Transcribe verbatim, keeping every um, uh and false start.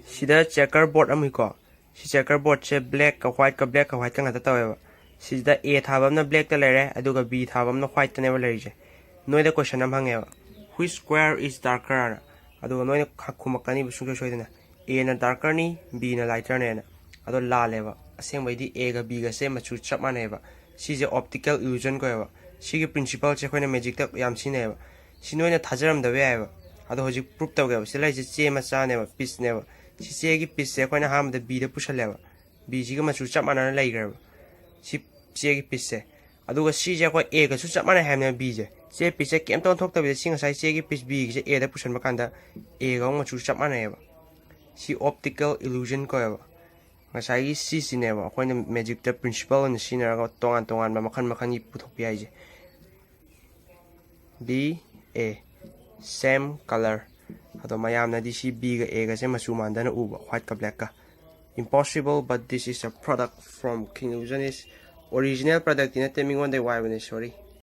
ꯁꯤꯗ ꯆꯦꯀꯔ ꯕꯣꯔꯗ ꯑꯃ ꯎꯏꯀꯣ꯫ ꯁꯤ ꯆꯦꯀꯔ ꯕꯣꯔꯗꯁꯦ ꯕ꯭ꯂꯦꯛꯀ ꯋꯥꯏꯠꯀ, ꯕ꯭ꯂꯦꯛꯀ ꯋꯥꯏꯠꯀ ꯉꯥꯛꯇ ꯇꯧꯋꯦꯕ꯫ ꯁꯤꯗ ꯑꯦ ꯊꯥꯕ ꯑꯃꯅ ꯕ꯭ꯂꯦꯛꯇ ꯂꯩꯔꯦ, ꯑꯗꯨꯒ ꯕꯤ ꯊꯥꯕ ꯑꯃꯅ ꯋꯥꯏꯠꯇꯅꯦꯕ ꯂꯩꯔꯤꯁꯦ꯫ ꯅꯣꯏꯗ ꯀꯣꯏꯁꯟ ꯑꯃ ꯍꯪꯉꯦꯕ, "Which square is darker?" ꯑꯗꯨꯒ ꯅꯣꯏꯅ ꯈ- ꯈꯨꯝꯃꯛꯀꯅꯤꯕ ꯁꯨꯡꯁꯣꯏ ꯁꯣꯏꯗꯅ, "ꯑꯦꯅ ꯗꯥꯔꯀꯔꯅꯤ, ꯕꯤꯅ ꯂꯥꯏꯇꯔꯅꯦꯅ"꯫ ꯑꯗꯣ ꯂꯥꯜꯂꯦꯕ꯫ ꯑꯁꯦꯡꯕꯩꯗꯤ ꯑꯦꯒ ꯕꯤꯒꯁꯦ ꯃꯆꯨ ꯆꯞ ꯃꯥꯟꯅꯩꯕ꯫ ꯁꯤꯁꯦ ꯑꯣꯞꯇꯤꯀꯦꯜ ꯏꯂꯨꯖꯟ ꯀꯧꯋꯦꯕ꯫ ꯁꯤꯒꯤ ꯄ꯭ꯔꯤꯟꯁꯤꯄꯜꯁꯦ ꯑꯩꯈꯣꯏꯅ ꯃꯦꯖꯤꯛꯇ ꯌꯥꯝ ꯁꯤꯖꯤꯟꯅꯩꯌꯦꯕ꯫ ꯁꯤ ꯅꯣꯏꯅ ꯊꯥꯖꯔꯝꯗꯕ ꯌꯥꯏꯑꯕ꯫ ꯑꯗꯣ ꯍꯧꯖꯤꯛ ꯄ꯭ꯔꯨꯞ ꯇꯧꯒꯦꯕ꯫ ꯁꯤꯗ ꯂꯩꯔꯤꯁꯦ ꯆꯦ ꯃꯆꯥꯅꯦꯕ, ꯄꯤꯁꯅꯦꯕ꯫ ꯁꯤ ꯆꯦꯒꯤ ꯄꯤꯁꯁꯦ ꯑꯩꯈꯣꯏꯅ ꯑꯍꯥꯟꯕꯗ ꯕꯤꯗ ꯄꯨꯁꯜꯂꯦꯕ꯫ ꯕꯤꯁꯤꯒ ꯃꯆꯨ ꯆꯞ ꯃꯥꯟꯅꯅ ꯂꯩꯈ꯭ꯔꯦꯕ꯫ ꯁꯤ ꯆꯦꯒꯤ ꯄꯤꯁꯁꯦ꯫ ꯑꯗꯨꯒ ꯁꯤꯁꯦ ꯑꯩꯈꯣꯏ ꯑꯦꯒꯁꯨ ꯆꯞ ꯃꯥꯟꯅꯩ ꯍꯥꯏꯕꯅꯦꯕ, ꯕꯤꯁꯦ꯫ ꯆꯦ ꯄꯤꯁꯁꯦ ꯀꯩꯝꯇ ꯑꯣꯟꯊꯣꯛꯇꯕꯤꯗ ꯁꯤ ꯉꯁꯥꯏ ꯆꯦꯒꯤ ꯄꯤꯁ ꯕꯤꯒꯤꯁꯦ ꯑꯦꯗ ꯄꯨꯁꯟꯕ ꯀꯥꯟꯗ ꯑꯦꯒ ꯑꯃꯨꯛ ꯃꯆꯨ ꯆꯞ ꯃꯥꯟꯅꯩꯑꯕ꯫ ꯁꯤ ꯑꯣꯞꯇꯤꯀꯦꯜ ꯏꯂꯨꯖꯟ ꯀꯧꯋꯦꯕ꯫ ꯉꯁꯥꯏꯒꯤ ꯁꯤꯁꯤꯅꯦꯕ ꯑꯩꯈꯣꯏꯅ ꯃꯦꯖꯤꯛꯇ ꯄ꯭ꯔꯤꯟꯁꯤꯄꯜ ꯑꯣꯏꯅ ꯁꯤꯖꯤꯟꯅꯔꯒ ꯇꯣꯉꯥꯟ ꯇꯣꯉꯥꯟꯕ ꯃꯈꯜ ꯃꯈꯜꯒꯤ ꯄꯨꯊꯣꯛꯄ ꯌꯥꯏꯁꯦ꯫ ꯕꯤ ꯑꯦ, ꯁꯦꯝ ꯀꯂꯔ꯫ ꯑꯗꯣ ꯃꯌꯥꯝꯅꯗꯤ ꯁꯤ ꯕꯤꯒ ꯑꯦꯒꯁꯦ ꯃꯆꯨ ꯃꯥꯟꯗꯅ ꯎꯕ, ꯋꯥꯏꯠꯀ ꯕ꯭ꯂꯦꯛꯀ꯫ Impossible, but this is a product from King Illusionist. Original ꯄ꯭ꯔꯗꯛꯇꯤ ꯅꯠꯇꯦ, ꯃꯤꯉꯣꯟꯗꯩ ꯋꯥꯏꯕꯅꯦ, ꯁꯣꯔꯤ꯫